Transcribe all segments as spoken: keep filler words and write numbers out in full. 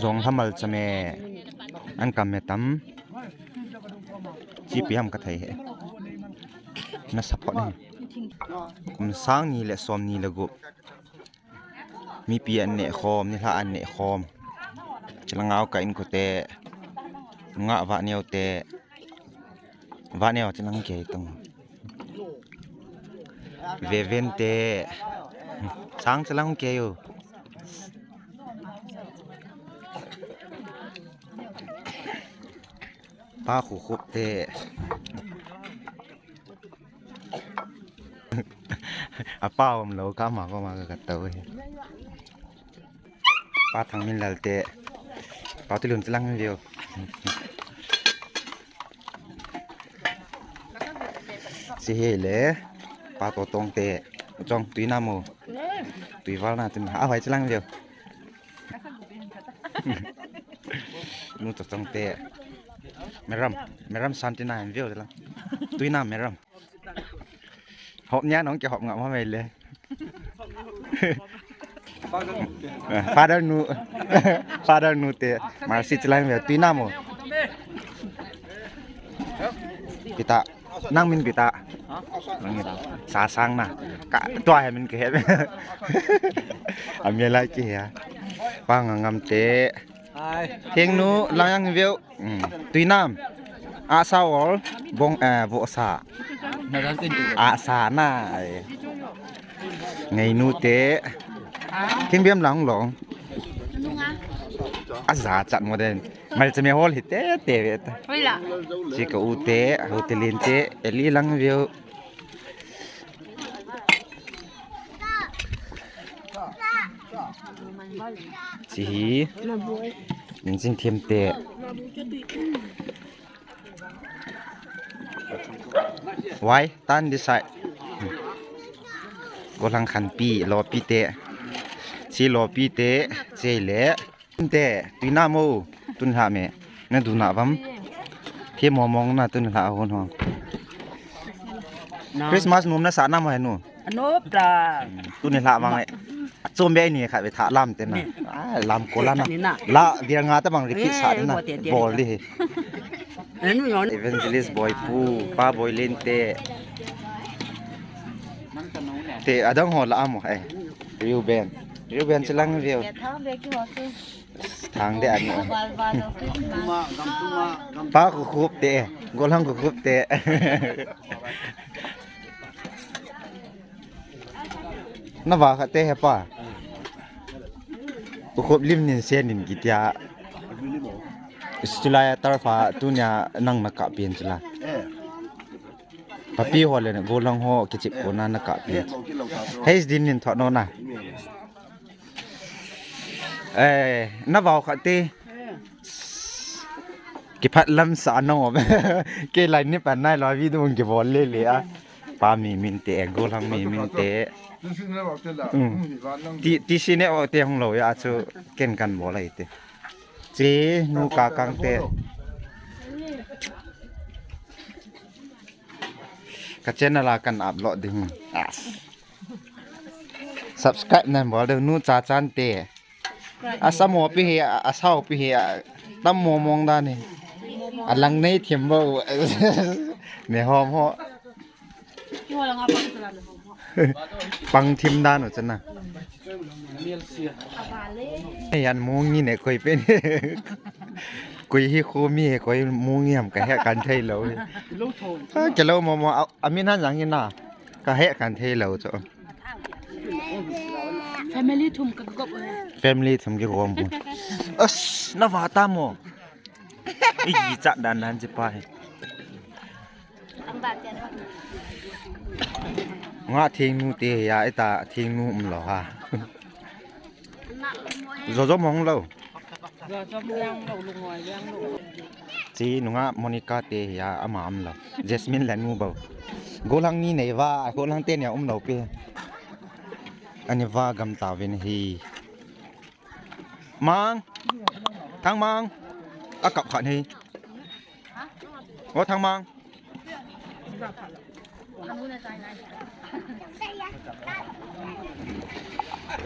Jong hamal chame an kam me tam. Chi pi ham ka thei he. Na support ni. Kum sang ni le som ni le gup. Mipi an neh khom, nilhah an neh khom. Chilangau ka in kote. Nungah va neo te. Va neo chilang ke tong. Veven te. Sang chilang ke yo. Pa khu khup te. A pa om lo ka ma ko ma ka tau he. Pa Thang Min Lal te. Pa tu lun chilang view. Si he le. Pa to tong te. Chong tui na mo. Tui val na tui na. A vai chilang view. Nu to tong te. Meram, meram santi na view la. Tui na meram. Hop nia nong ke hop ngam ha mai le. Father nu, father nu te, Mercy chilang ve tui na mo. Pita, nang min pita. Nang min. Sa sang na. Ka, tua he min ke he. Amia lai ke he. Pa nga ngam te. Theng nu, lang yang view. Tuinam. Asa ol, bong, eh, vohsa. Asa na. Ngai nu te. Kin biam lang long. Aza chat mo den. Mal chame hol hi te te ve ta. Chi ka u te, hotelin te, eli lang view. Chi hi. Min ching thim te. Wai, tan di sai. Golang khan pi, lo pi te. Chi lo pi te, chi le. Te, tuinam o, tun hla me. Na du na vam. Thi mo mong na tun hla hon hon. Christmas num na sa na mo he nu. Anop ta. Tuni hla vang e. Achom be ni kha ve tha lam te na. Lam ko la na. La dia nga ta bang repeat sa na. Bol di he. Evangelist Boy Pu, Pa Boy Len te. Te adang ho la amo e. Reuben. Reuben chilang view. Thang de ani. Pa khu khup te. Golang khu khup te. Na va kha te he pa. Khu khup lim nin se nin kitia. Chulai a tarfa tunia nang na ka pin chula. Papi ho le golang ho kichip ko na na ka pin. Heis din nin tho no na. Eh, na vau kha te. Kiphat lam sa na ngom. Ke lai ni pan nai lo video ki bol le le a. Pa mi min te, golang mi min te. Ti, ti si ne o te hong lo ya chu ken kan bol ai te. Chi nu ka kang te. Ka channel a kan upload ding. Subscribe nan bol de nu cha chan te. Asamo pi hi, asao pi hi, tam mo mong dan hi. Alang nei thim bo. Me hom ho. Pang thim dan u chana. Yan mong ni ne koi pen. Koi hi khu mi he koi mong ni ham ka he kan thei lo. Ke lo mo mo amin han yang ni na. Ka he kan thei lo cho. Family thum ka gop. Family thum ki gom bu. As na va ta mo. I ji chat dan dan ji pa he. Nga thing nu te ya ita thing nu um lo ha. Zo zo mong lo. Chi nunga Monica te ya ama am lo. Jasmine la nu bo. Golang ni nei va, golang te ne um lo pe. Ani va gam ta vin hi. Mang. Thang Mang. A kap khat hi. O Thang Mang.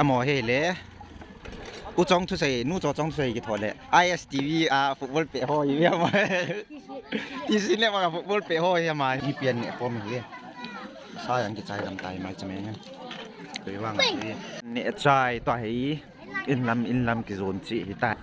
Amo he le. U Chong thusei, nu Cho Chong thusei kithole. I S T V a football pe ho hi ama. Ti sin le ma football pe ho hi ama. Hi pian ne pom hi. Sa yang kichai lam tai mai chame. Tui wang hi. Ne chai to hi. In lam, in lam kizon chi hi ta.